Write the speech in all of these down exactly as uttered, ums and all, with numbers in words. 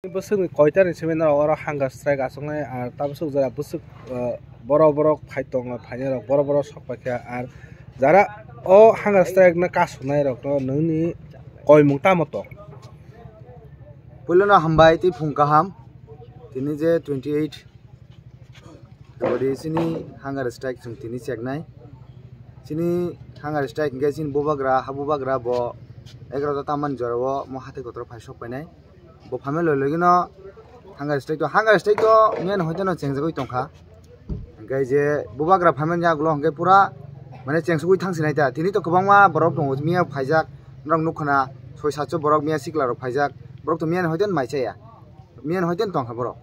Bwswkni koitarni simi norok oro hunger strike achuknai, ar tabuk jora bwswk, uh, borok borok phai tongo, phainairok borok borok sok paikha, ar jara o hunger strike no kasunai rokno nini koimung tamo tong? Puilono hambai tei phung kaham. Tini je twenty eight February chini hunger strike chwng tini cheknai. Chini hunger strike hwnkhe chini bubagra, ha bubagra bo egaroh ta tamani jorao mo hatai kotor phai sok painai. Bo phaimani logi logino hunger strike to, hunger strike to miyan hoiteno chengjagwi tongkha. Hwnkhe je bubagra phaimani yagulo hwnkhe pura mane chengsugwi thangsinai ta. Tini to kwbangma borok tongo, miya phaijak, norok nukha na soi satso borok miya sikla rok phaijak. Borok to miyan hoiteno mai chaya. Miyan hoiteno tongkha borok.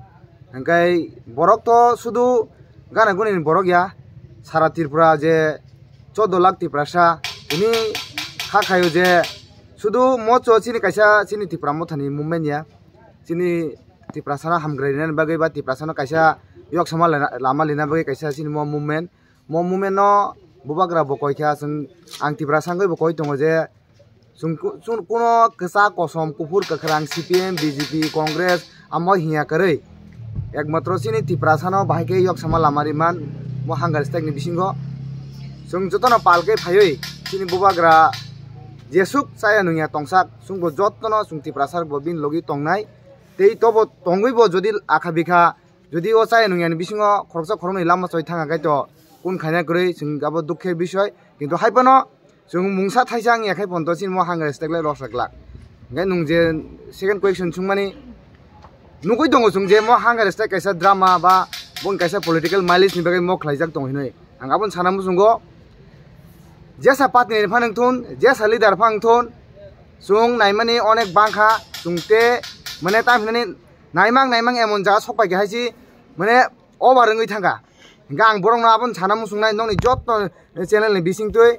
Hwnkhe borok to sudu gana guni ni borok ya, sara Tripura je chordo lakh Tiprasa tini kha khaio je sudu mocho chini kaisa chini Tipra mothani movement ya, chini Tiprasano hamgrai rina bagwi ba Tiprasano kaisa yok sama lama lina bagwi kaisa chini mo movement. Mo movement no bubagra bo koi kha, chwng ang Tiprasa wngwi bo koi tongo je chwng ku-, chwng kuno kwchak kosom kuphur kwkhrang C P M, B J P, Congress amo hiya kwrwi. Ekmatro chini Tiprasano bahai khe yok sama lama riman mo hunger strike ni bisingo. Chwng jotono pal khe phaiwi chini bubagra jesuk chaya nungya tongsak chwngbo jotono chwng Tiprasa bo bini logi tongnai. Tei tobo tongwi bo jodi akha bikha Jodi o chaya nungyani bisingo khoroksa khoroknwi lama choi thangkha khe to kun khaina kwrwi chwng abo dukhe bisoi. Kintu hai phano chwng mungsa thaisa wngya khai phano to chini mo hunger strike lai rwksa glak. Hwnkhe nwng je second question swngmani nugwi tongo chwng je mo hunger strike kaisa drama ba boni kaisa political mileage ni bagwi mo khlaijak tongo hinwi. Ang aboni sana muchungo jesa party ni phano wngthun, jesa leader phano wngthun, chwng naimani onek bangkha, chwng te mane tam hinani naimang naimang emon jaga sok pai khe hai si mane over wngwi thangkha. Hingkhe ang borokno abono sana muchungnai, nokni joto channel ni bisingtwi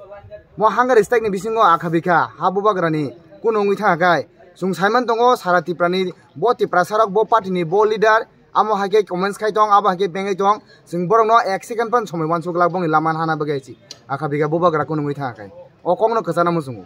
mo hunger strike ni bisingo akha bikha ha bubagrani kunu wngwi thangkha khai chwng saiman tongo sara Tripura ni bo Tiprasa rok bo party ni bo leader amo hai khe comments khai tong abo hai khe bengwi tong chwng borokno ek second phano somoi uansuk glak bongni lama hana bagwi hai si akha bikha bubagra kunu wngwi thangkha khai o kokno kwchana muchungo.